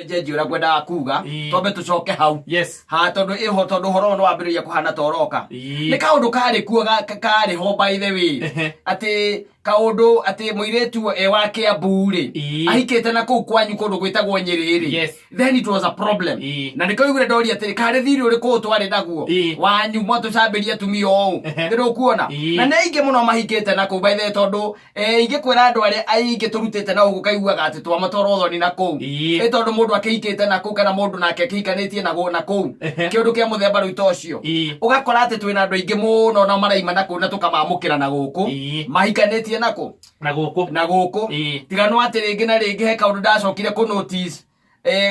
Njenji ũrĩa ngwendaga kuga. Twambe tũcoke hau. Ha tondũ ĩho, tondũ ũhoro ũyũ nĩ wambĩrĩria kũhana ta ũroka. Nĩ kaũndũ karĩ kuo karĩ ho, by the way, atĩ kaũndũ atĩ mũirĩtu e wa Kĩambu rĩ, ahikĩte na kũu kwanyu kũndũ gwĩtagwo Nyĩrĩ rĩ. Then it was a problem. Na nĩkĩo ũiguire ndoria atĩrĩ, karĩ thirĩ ũrĩkũ twarĩ naguo wanyu mwatũcambĩria atumia ũũ? Nĩ ndũkuona? Na nĩ aingĩ mũno mahikĩte na kũu, by the way, tondũ ingĩkwĩra andũ arĩa aingĩ tũrutĩte na gũkũ kaiguaga atĩ twamatwara ũthoni na kũu. Ĩ tondũ mũndũ akĩhikĩte na kũu kana mũndũ nake akĩhikanĩtie na na kũu, kĩũndũ kĩa mũthemba rĩu ta ũcio. Ũgakora atĩ twĩna andũ aingĩ mũno na maraima na kũu na tũkamamũkĩra na gũkũ. Mahikanĩtie na kũ? Na gũkũ. Na gũkũ. Tiga no atĩ rĩngĩ na rĩngĩ he kaũndũ ndacokire kũ notice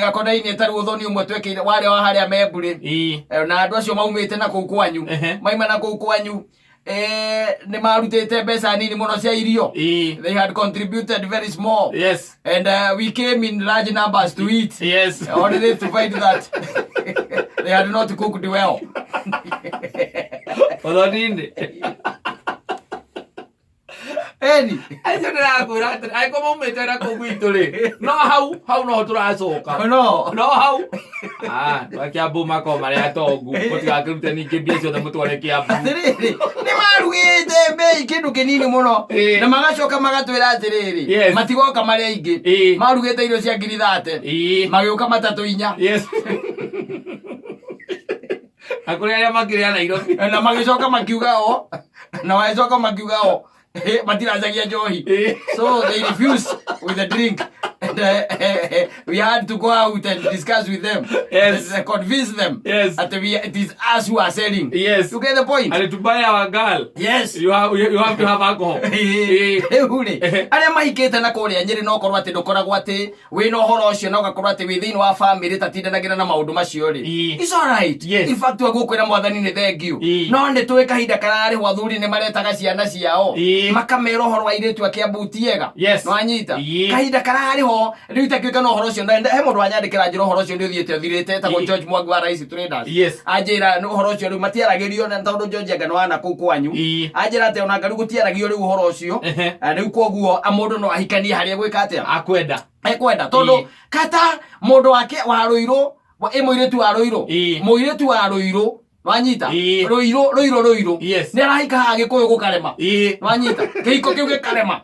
gakonainie ta rĩu ũthoni ũmwe twekĩire warĩa wa harĩa Memburĩ. Na andũ acio maumĩte na kũu kwanyu, maima na kũu kwanyu, nĩ marutĩte mbeca nini mũno cia irio. They had contributed very small and we came in large numbers to eat, only to find that they had not cooked well. Ũthoni-inĩ. Eni. Acio ndĩrakwĩra atĩrĩ, angĩkorwo maumĩte na kũu gwitũ rĩ, no hau hau noho tũracoka. No. No hau. Ah, andũ a Kĩambu makoragwo marĩ atongu, mũtigakĩrute ningĩ mbia ciothe mũtware Kĩambu. Atĩrĩrĩ, nĩ marugĩte mbei kĩndũ kĩnini mũno na magacoka magatwĩra atĩrĩrĩ, matigoka marĩ aingĩ. Marugĩte irio cia 30,000, magĩũka matatũ inya. Na kũrĩ arĩa makĩrĩ a Nairobi. Na magĩcoka makiuga o na magĩcoka makiuga o matiracagia njohi. So they refused with the drink and we had to go out and discuss with them and convince them that it is us who are selling. You get the point? And to buy our girl, you have to have alcohol. Rĩu rĩ, arĩa mahikĩte na kũrĩa Nyĩrĩ, no korwo atĩ ndũkoragwo atĩ wĩna ũhoro ũcio na ũgakorwo atĩ wĩ thĩinĩ wa famĩlĩ tatindanagĩra na maũndũ macio rĩ, it's alright. In fact, gwĩkwĩra Mwathani nĩ thank you. No nĩ tũĩ kahinda kararĩhwo athuri nĩ maretaga ciana ciao, makamera ũhoro wa airĩtu a Kĩambu ti ega. Nĩwanyita? Kahinda kararĩho rĩu itakĩũĩka na ũhoro ũcio. Na he mũndũ wanyandĩkĩra njĩra ũhoro ũcio nĩ ũthiĩte ũthirĩte, etagwo George Mwangi wa Raisi Traders. Anjĩra nĩ ũhoro ũcio rĩu matiaragĩrio, na tondũ George anga nĩ wana kũu kwanyu, anjĩra atĩ ona rĩu gũtiaragio rĩu ũhoro ũcio. Rĩu koguo mũndũ no ahikanie harĩa gwĩka atĩa akwenda. Ekwenda, tondũ kata mũndũ wake wa Rũirũ ĩ mũirĩtu wa Rũirũ, mũirĩtu wa Rũirũ, wanyita? Rũirũ, Rũirũ, Rũirũ. Nĩ arahika haha Gĩkũyũ gũkarema. Wanyita? Kĩhiko kĩu gĩkarema.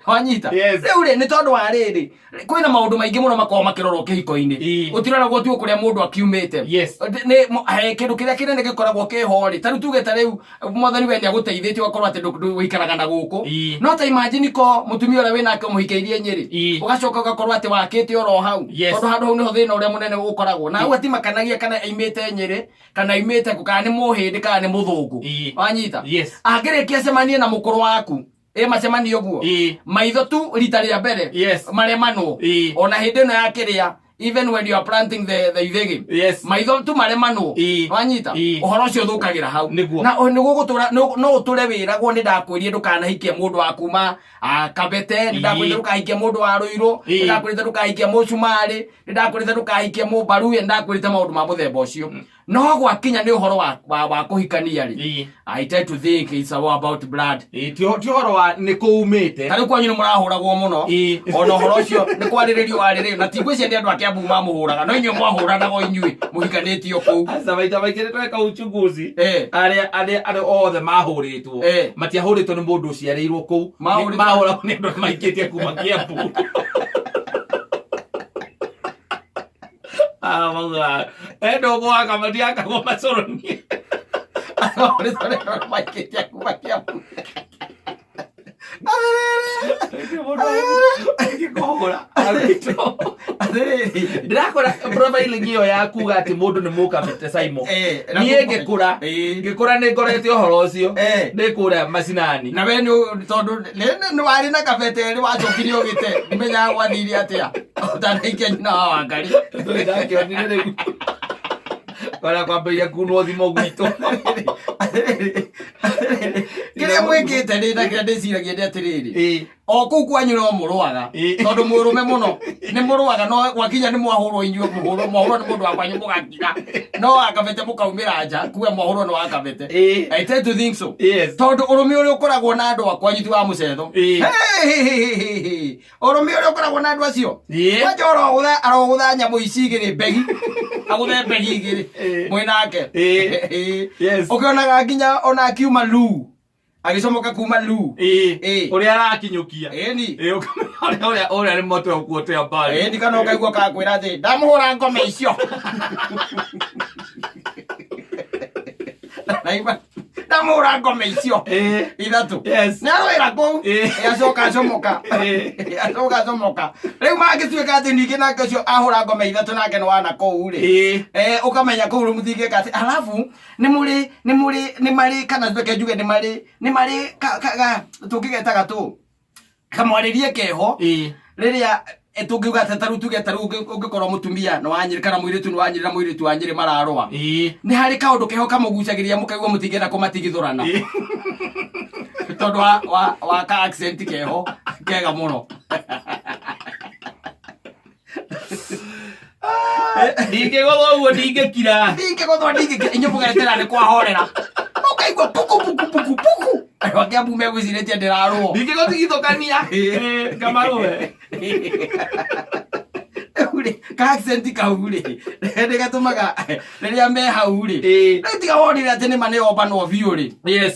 Wanyita? Yes. Rĩu rĩ, nĩ tondũ wa rĩrĩ, kwĩna maũndũ maingĩ mũno makoragwo makĩrorwo kĩhiko-inĩ. Gũtiroragwo tu kũrĩa mũndũ akiumĩte. Nĩ kĩndũ kĩrĩa kĩnene gĩkoragwo kĩho rĩ, ta rĩu tuge ta rĩu Mwathani we nĩagũteithĩtie ũgakorwo atĩ ũikaraga na gũkũ. No ta imagine ko mũtumia ũrĩa wĩnake ũmũhikĩirie Nyĩrĩ, ũgacoka ũgakorwo atĩ wakĩte oro hau, tondũ handũ hau nĩho thĩna ũrĩa mũnene ũkoragwo na hau atimakanagia kana aimĩte Nyĩrĩ kana aimĩte kũ, kana nĩ Mũhĩndĩ kana nĩ Mũthũngũ. Wanyita? Yes. Angĩrĩkia acemanie na mũkũrũ waku, ĩ macemanie ũguo, maitho tu rita rĩa mbere maremanwo. Ona hĩndĩ ĩno ya kĩrĩa, even when you are planting the ithĩgĩ, maitho tu maremanwo. Wanyita? Ũhoro ũcio ũthũkagĩra hau. Na nĩguo gũtũra no ũtũre wĩragwo, nĩ ndakwĩrire ndũkanahikie mũndũ wa kuma Kabete, nĩ ndakwĩrire ndũkahikie mũndũ wa Rũirũ, nĩ ndakwĩrĩte ndũkahikie Mũcumarĩ, nĩ ndakwĩrĩte ndũkahikie Mũmbaruya, nĩ ndakwĩrĩte maũndũ ma mũthemba ũcio. No gwakinya nĩ ũhoro wa kũhikania rĩ, I tend to think it's all about blood. Ti ũhoro wa nĩ kũumĩte. Ta rĩu kwanyu nĩ mũrahũragwo mũno. Ona ũhoro ũcio nĩ kwarĩrĩrio warĩrĩrio, na ti ngwĩciria nĩ andũ a Kĩambu mamũhũraga, no inyuĩ mwahũranaga inyuĩ mũhikanĩtio kũu. Aca, maita maingĩ nĩ tweka uchunguzi, arĩa othe mahũrĩtwo matiahũrĩtwo nĩ mũndũ ũciarĩirwo kũu. Mahũragwo nĩ andũ arĩa maikĩtie kuma Kĩambu. Ah, maugaga enda ũgwaka matiakagwo macoroni. Mahũrĩtwo nĩ andũ arĩa maikĩtie kuma Kĩambu. Kũhũra arutwo. Atĩrĩrĩ. Ndĩrakora profiling ĩyo ya kuga atĩ mũndũ nĩ mũkabĩte Simon. Na Niĩ ngĩkũra, ngĩkũra nĩ ngorete ũhoro ũcio. Ndĩ kũrĩa macinani. Na we nĩ tondũ nĩ warĩ na kabete erĩ wacokire ũgĩte, ndimenyaga gwathire atĩa ũtanaikia nyina wa Wangari. Ndakĩonire rĩu. Kwarĩa kwambĩrĩria kunwo thimũ gwitũ. Kĩrĩa mwĩkĩte rĩ na kĩrĩa ndĩciragia nĩ atĩrĩrĩ, o kũu kwanyu no mũrũaga, tondũ mũrũme mũno nĩ mũrũaga, no gwakinya nĩ mwahũrwo inyuĩ, mũhũrwo mwahũrwo nĩ mũndũ wa kwanyu mũgakiga, no wakabete mũkaumĩra nja kuga mwahũrwo nĩ wakabete. I tend to think so. Tondũ ũrũme ũrĩa ũkoragwo na andũ a kwanyu ti wa mũcetho. Hey, hey, hey, hey, hey. Ũrũme ũrĩa ũkoragwo na andũ acio, kwanja arogũtha arogũtha nyamũ ici igĩrĩ mbegi, agũthe mbegi igĩrĩ mwĩ nake. Ũkĩonaga nginya ona akiuma lu agĩcomoka kuma lu. Ũrĩa arakinyũkia. Ĩni. Ũkamenya ũrĩa nĩ moto ũkuotea mbari. Ĩni, kana ũkaigua kakwĩra atĩ ndamũhũra ngome icio. Naigua ndamũhũra ngome icio ithatũ. Nĩ arwĩra kũu. Acoka acomoka. Acoka acomoka. Rĩu mangĩtuĩka atĩ ningĩ nake ũcio ahũra ngome ithatũ nake nĩ wana kũu rĩ. Ũkamenya kũu rĩu mũtingĩka atĩ alafu nĩ mũrĩ nĩ mũrĩ nĩ marĩ kana reke njuge nĩ marĩ nĩ marĩ ka, ka, ka, tũngĩgetaga tũ kamwarĩrie keho rĩrĩa tũngiuga atĩ tarĩu tuge tarĩu ũngĩkorwo mũtumia nĩ wa Nyĩrĩ kana mũirĩtu nĩ wa Nyĩrĩ na mũirĩtu wa Nyĩrĩ mararũa, nĩ harĩ kaũndũ keho kamũgucagĩrĩria mũkaigua mũtingĩenda kũmatigithũrana tondũ wa ka accent keho kega mũno. Ndingĩgũthwo ũguo ndingĩkira. Ndingĩgũthwo ndingĩkira, inyuĩ mũgetera nĩ kwahorera, ũkaigua puku puku puku puku, andũ a Kĩambu megwĩcirĩtie ndĩrarũo. Ndingĩgũtigithũkania. Kamarũe. Rĩu rĩ, ka accent kau rĩ nĩ gatũmaga rĩrĩa me hau rĩ, rĩu tiga wonire atĩ nĩ ma nĩ ombanwo biũ rĩ,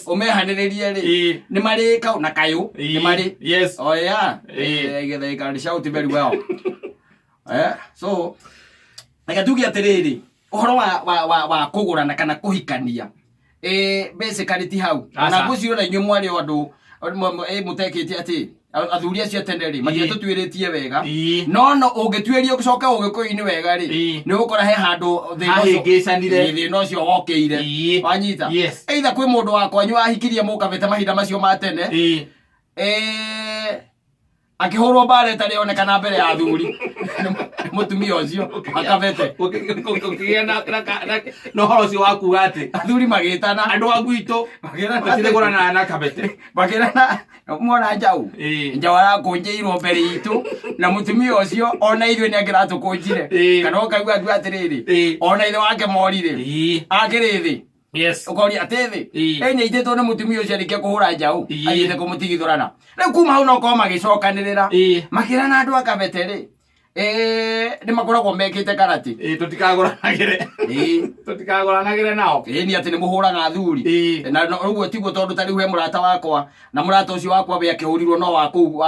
ũmehanĩrĩrie rĩ, nĩ marĩ kau na kayũ nĩ marĩ. Oh yeah. They can shout very well. So reke tuge atĩrĩrĩ, ũhoro wa kũgũrana kana kũhikania, basically ti hau. Aca. Na ngwĩciria ona inyuĩ mwarĩ o andũ mũtekĩte atĩ athuri acio a tene rĩ matiatũtuĩrĩtie wega. No ũngĩtuĩria ũcoke ũgĩkũyũ-inĩ wega rĩ, nĩ ũgũkora he handũ thĩna ũcio- Hahĩngĩcanire. Thĩna ũcio wokĩire. Wanyita? Yes. Either kwĩ mũndũ wa kwanyu wahikirie mũkabete mahinda macio ma tene, akĩhũrwo mbara ĩtarĩ yonekana mbere ya athuri nĩ mũtumia ũcio akabete. Ũkĩgĩa na ũhoro ũcio wa kuga atĩ athuri magĩtana andũ a gwitũ Magĩrana atĩ- matirĩgũranaga na kabete. Makĩrana mwana njaũ njaũ arakũnjĩirwo mbere itũ na mũtumia ũcio ona ithuĩ nĩ angĩratũkũnjire. Kana ũkaigua akiuga atĩrĩrĩ, ona ithe wake morire akĩrĩ thĩ. Ũkoria atĩ thĩ ĩnyitĩtwo nĩ mũtumia ũcio arĩkia kũhũra njaũ athiĩte kũmũtigithũrana. Rĩu kuma hau no korwo magĩcokanĩrĩra makĩrana andũ akabete rĩ, nĩ makoragwo mekĩte karate. Tũtikagũranagĩre. Tũtikagũranagĩre nao. Ĩĩ, nĩ atĩ nĩ mũhũraga athuri. Na ũguo tiguo, tondũ ta rĩu he mũrata wakwa na mũrata ũcio wakwa we akĩhũrirwo no wa kũu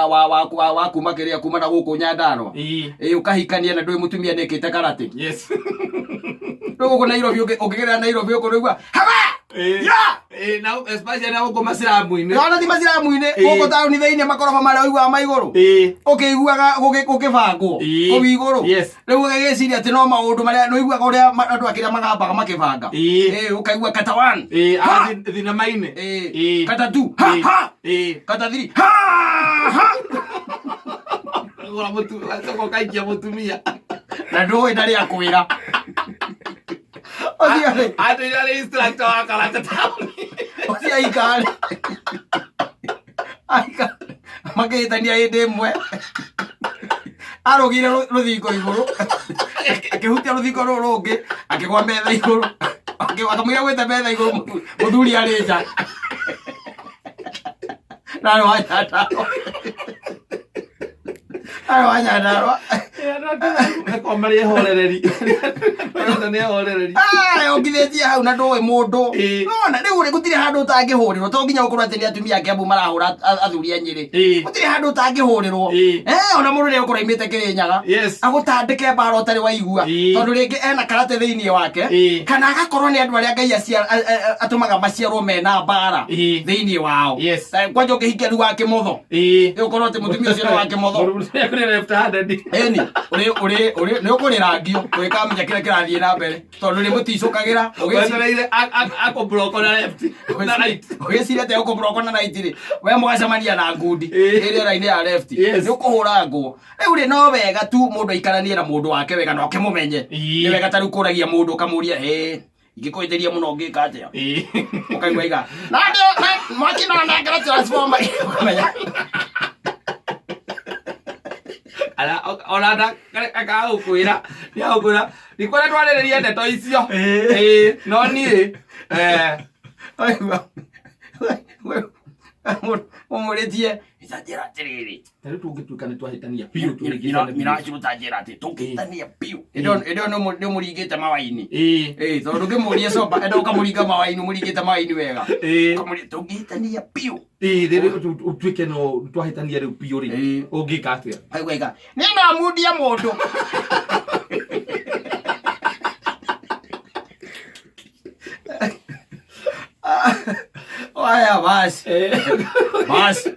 wa kuma kĩrĩa kuma na gũkũ Nyandarũa. Ĩĩ, ũkahikania na ndũĩ mũtumia nĩ ĩkĩte karate. Rĩu gũkũ Nairobi ũngĩgerera Nairobi ũkũ rĩu hawa ya. Na especially na gũkũ maciramu-inĩ. Ona ti maciramu-inĩ, gũkũ taũni thĩinĩ makoroba marĩa ũiguaga ma igũrũ, ũkĩiguaga gũkĩbangwo kũu igũrũ. Rĩu ũgagĩciria atĩ no maũndũ marĩa nĩ ũiguaga ũrĩa andũ akĩrĩa magambaga makĩbanga. Ũkaigua kata one, ha! Thinema-inĩ. Kata two, ha ha! Kata three, ha ha! Gũra acoka ũkaikia mũtumia. Na ndũĩ ndarĩ akwĩra ũcio rĩ. Atĩ arĩ instructor wa karate taũni. Ũcio aikare aika makĩhĩtania hĩndĩ ĩmwe arũgire rũthingo igũrũ, akĩhutia rũthingo rũrũ rũngĩ akĩgwa metha igũrũ. Akamũira gwĩte metha igũrũ, mũthuri arĩ nja narĩ wa Nyandarũa, narĩ wa Nyandarũa. Akorwo marĩ ehorereri. Nĩ ehorereri. Ongithĩtie hau na ndũĩ mũndũ. Nona rĩu rĩ, gũtirĩ handũ ũtangĩhũrĩrwo, to nginya ũkorwo atĩ nĩ atumia a Kĩambu marahũra athuri a Nyĩrĩ. Gũtirĩ handũ ũtangĩhũrĩrwo. Ona mũndũ nĩ egũkorwo aimĩte Kĩrĩnyaga agũtandĩke mbara ũtarĩ waigua, tondũ rĩngĩ ena karate thĩinĩ wake, kana agakorwo nĩ andũ arĩa Ngai atũmaga maciarwo mena mbara thĩinĩ wao. Kwanja ũngĩhikia rĩu wa kĩmotho, ũkorwo atĩ mũtumia ũcio nĩ wa kĩmotho. Mũtumia ũrĩ left handed. Ĩni ũrĩ ũrĩ ũrĩ nĩ ũkũrĩrangio ũgĩkamenya kĩrĩa kĩrathiĩ na mbere, tondũ nĩ mũticũkagĩra. Wetereire akũblock na left na right. Ũgĩciria atĩ ũkũblock na right rĩ, we mũgacemania na ngundi ĩrĩa raini ya left. Nĩ ũkũhũrangwo. Rĩu rĩ, no wega tu mũndũ aikaranie na mũndũ wake wega na ũkĩmũmenye. Nĩ wega ta rĩu kũragia mũndũ ũkamũria, ĩ Ingĩkũhĩtĩria mũno ngĩka atĩa? Ũkaigua iga na ndĩ- na- mwaki no nengere transformer. Ũkamenya. Ona akagũkwĩra nĩagũkwĩra ndikwenda twarĩrĩrie ndeto icio. Ĩĩ, no niĩ Waigua? Ũmũrĩtie njĩra atĩrĩrĩ, ta rĩu tũngĩtuĩka nĩ twahĩtania biũ tũrĩkĩtane biũ. Miraciruta njĩra atĩ tũngĩtania biũ ĩndĩ ĩyo nĩ ũmũringĩte mawa-inĩ. Ĩĩ. Ĩĩ, tondũ ndũngĩmũria coba enda ũkamũringa mawa-inĩ, ũmũringĩte mawa-inĩ wega. Ĩĩ. Ũkamũria tũngĩtania biũ. Ĩĩ, rĩrĩ ũtuĩke no twahĩtania rĩu biũ rĩ, Ĩĩ. ũngĩka atĩa? Aigua iga niĩ no mundia mũndũ. Aya basi basi.